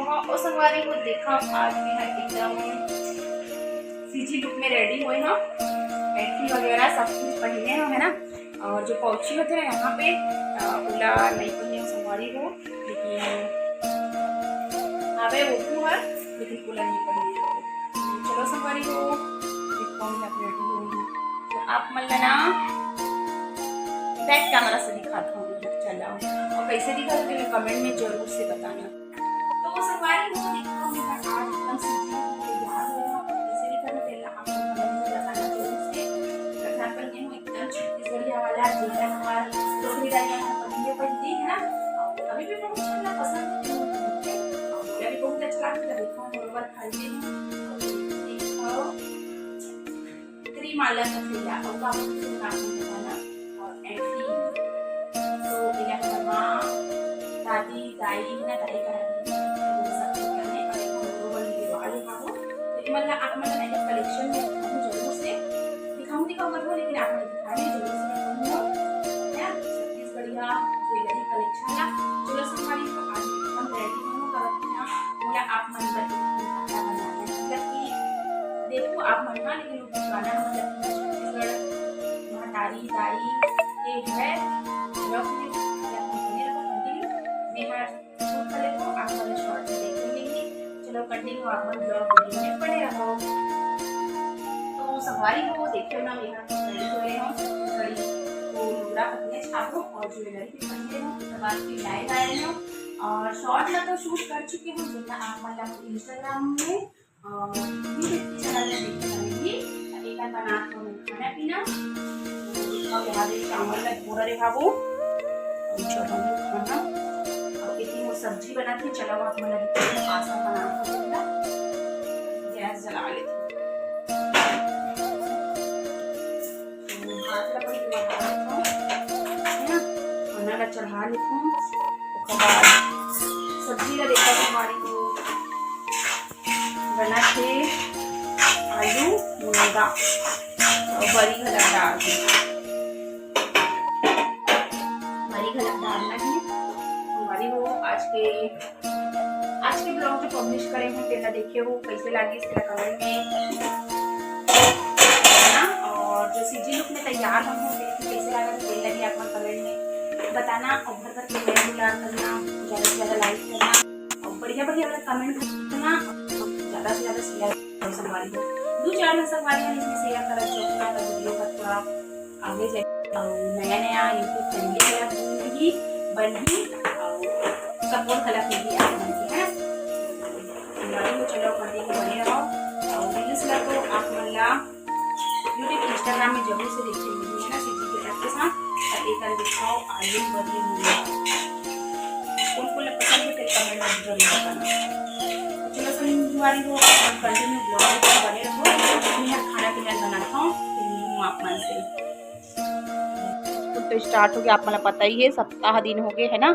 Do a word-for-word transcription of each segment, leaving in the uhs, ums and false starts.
ओ संगवारी हो, देखा आज मैं एकदम सीजी लुक में रेडी होए हंव, पैंटी वगैरह सब कुछ पहिने हंव, है ना। और जो पाउची होथे ना यहाँ पे, अ, ओला नहीं पहिने हंव संगवारी हो, लेकिन हावे वो हर, लेकिन ओला नहीं पहिने हंव। चलो संगवारी हो, देखो मैं रेडी होए हंव। तो आप मन ला ना बैक कैमरा से दिखात हंव, चला, और कैसे दिखा तो कमेंट में जरूर से बताना। तो संगवारी हो, देखो मैं आज एकदम सीधी तैयार हो गई हूँ। कैसे दिखा मैं पहला आप लोग कमेंट में बताना जरूर से। प्रधान पर ये हूँ एकदम छत्तीसगढ़िया वाला, जेला हमार लोग भी जाएगा ना, पहले पहनती है ना, और अभी भी बहुत अच्छा पसंद है, और मुझे भी बहुत अच्छा लगता है। देखो हम लोग खरीदे हैं, देखो क्रीम वाला का थैला, और काफी सुंदर है ना, और ऐसी तो इला हमार माँ, दादी, दाई ना, दाई का है, वो सब चीज़ करने, और एक हम लोगों वाली दिवाली का हो, तो ये मतलब आप मतलब ऐसे कलेक्शन में हम जरूर से दिखाऊं, दिखाऊं मत हो, लेकिन आप लोग दिखाने जरूर से दिखाऊंगा, है ना? छत्तीसगढ़िया ज्वेलरी कलेक्शन ला। चलो संगवारी, तो आज एकदम रेडी हूँ, करत हूँ ना, या आप मन बर एक ठन कपड़ा बनाना है, मतलब कि देखो आप मन ना, लेकिन वो गाना मतलब कि छत्तीसगढ़ महतारी दाई के है, रख ले, या कंटिन्यू, मैं हर सूट का देखो, आप वाले शॉर्ट में देख लेंगे। चलो कंटिन्यू आप मन ब्लॉग वीडियो में बने रहो। तो संगवारी हो, देखियो ना, मैं यहाँ पे रेडी हो गए हूँ, घड़ी को लुगड़ा अपने छापो और ज्वेलरी भी पहने हूँ, उसके बाद फिर लाइव आए हूँ और शॉर्ट में तो शूट कर चुके हूँ, जितना आप मतलब इंस्टाग्राम में और YouTube के चैनल में देख सकेंगे। एक बार बना के हम खाना पीना और यहाँ पे चावल ला पूरा रखाबो और चढ़ाबो खाना। और इतनी वो सब्जी बना के चलाओ, आप मन अभी आसान बना के गैस जला लेते हैं। तो भात ला पहले लगा लेथव, है ना, खाना ला चढ़ा लेथव, ओकर बाद सब्जी ला देखा तुम्हारी को बना थे आलू मुनगा और बरी घलक डाल दी। बरी घलक डालना है। हमारी वो आज के, आज के ब्लॉग जो पब्लिश करे हूँ, तेला देखे हो, कैसे लागे, इसके कमेंट में बताना। और जो सीजी लुक में तैयार हम हो, कैसे लगा, तेल लगी आप कमेंट में बताना। और घर घर के लाइक करना, ज़्यादा से ज़्यादा लाइक करना। बढ़िया बढ़िया वाला कमेंट करना, ज़्यादा से ज़्यादा शेयर करो संगवारी हो। दो चार झन संगवारी हो, इसमें शेयर करा जो अपना वीडियो का थोड़ा आगे जाए। और नया नया YouTube फैमिली वाला भी बनही और सपोर्ट वाला भी आप मन के, है ना? संगवारी हो, चलो कंटिन्यू बने रहो और रील्स ला तो आप मन ला YouTube, Instagram में जरूर से देखे मिलही, है ना, सीजी के साथ के साथ। और एक बार दिखाओ आलू बरी मुनगा, कौन कौन पसंद है, तेला कमेंट में जरूर बताना। तो चलो संगवारी हो, आप कंटिन्यू ब्लॉग में बने रहो, मैं खाना पीना बनाता हूँ, फिर मिलूँ आप मन से। तो स्टार्ट हो गया, आप मन ला पता ही है, सप्ताह दिन हो गए, है ना।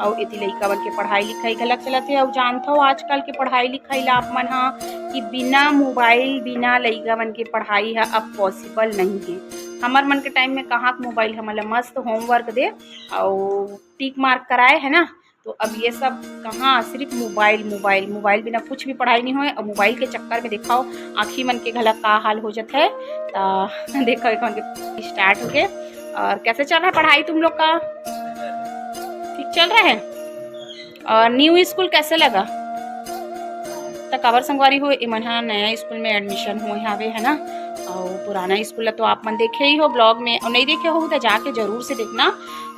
और इति लइका मन के पढ़ाई लिखाई घलक चलत है। और जानत हो आजकल के पढ़ाई लिखाई ला आप मन हा कि बिना मोबाइल, बिना लइका मन के पढ़ाई हा अब पॉसिबल नहीं है। हमर मन के टाइम में कहाँ के मोबाइल, हमन ला मस्त होमवर्क दे और टिक मार्क कराए, है ना। तो अब ये सब कहाँ, सिर्फ मोबाइल, मोबाइल, मोबाइल बिना कुछ भी पढ़ाई नहीं होए। और मोबाइल के चक्कर में देखाओ, आँखी मन के घलक का हाल हो जात है। तो देखो, एक मन के स्टार्ट हो गए। और कैसे चल रहा है पढ़ाई तुम लोग का? ठीक चल रहा है? और न्यू स्कूल कैसे लगा? त काबर संगवारी हो, ए मन ह नया स्कूल में एडमिशन होए हावे, है ना। और पुराना स्कूल ला तो आप मन देखे ही हो ब्लॉग में, और नहीं देखे हो तो जाके जरूर से देखना।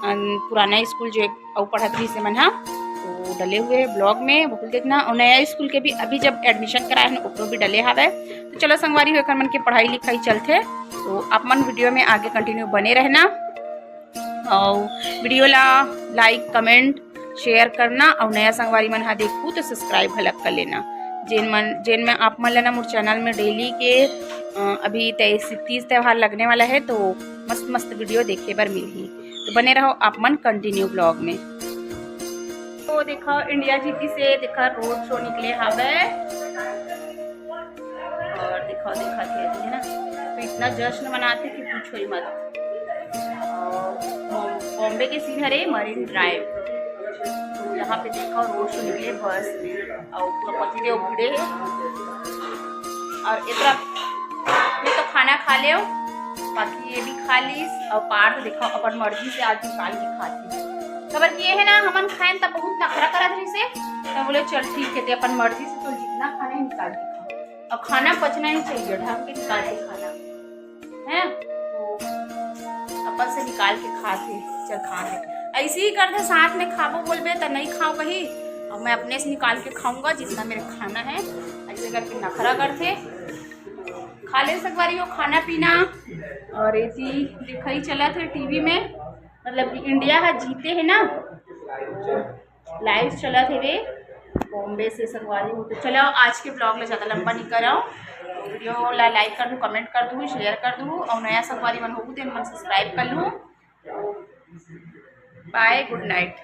अन, पुराना स्कूल जो अउ पढ़त रहिस ए मन ह, तो डले हुए है ब्लॉग में, वो भी देखना। और नया स्कूल के भी अभी जब एडमिशन कराए हन, ओकरो भी डले हावे। तो चलो संगवारी हो, एकर मन के पढ़ाई लिखाई चलथे, तो आप मन वीडियो में आगे कंटिन्यू बने रहना। और वीडियो ला लाइक, कमेंट, शेयर करना, और नया संगवारी मन हा देखू तो सब्सक्राइब घलक कर लेना। जेन मन, जेन में आप मन ला ना मोर चैनल में डेली के, अ, अभी तेईस, तीज त्योहार लगने वाला है, तो मस्त मस्त वीडियो देखे बर मिलही, तो बने रहो आप मन कंटिन्यू ब्लॉग में। तो देखो इंडिया जीती से देखो रोड शो निकले हावे। और देखो, देखा थे, है ना, तो इतना जश्न मनाते कि पूछो ही मत। और बॉम-, बॉम्बे के सीन हरे मरीन ड्राइव। यहाँ पे देखा, रोड से निकले बस, और पूरा पतिदेव भिड़े हे। और इतना ये तो खाना खा ले, बाकी ये भी खा लीस। और पार्थ देखा, अपन मर्जी से आज निकाल के खाती। खबर कि ये है ना, हमन खाएन तब बहुत नखरा करत रहिस हे, तब बोले, "चल ठीक है, ते अपन मर्जी से तो जितना खाना है निकाल के खा।" और खाना पचना ही चाहिए, ढंग के निकाल के खाना है, तो अपन से निकाल के खाथे। चल खा ले, ऐसे ही करथे, साथ में खाबो बोलबे त नहीं खाओ कही, और मैं अपने से निकाल के खाऊंगा जितना मेरे खाना है, ऐसे करके नखरा करथे। खा ले संगवारी हो खाना पीना। और एती दिखाई चलत हे टीवी में, मतलब कि इंडिया हा जीते हे ना, लाइव चलत हेवे बॉम्बे से संगवारी हो। तो चलो, आज के ब्लॉग ला ज़्यादा लंबा नहीं कराओ, वीडियो ला लाइक कर दू, कमेंट कर दू, शेयर कर दू, और नया संगवारी मन होगू तेन मन सब्सक्राइब कर लू। बाय, गुड नाइट।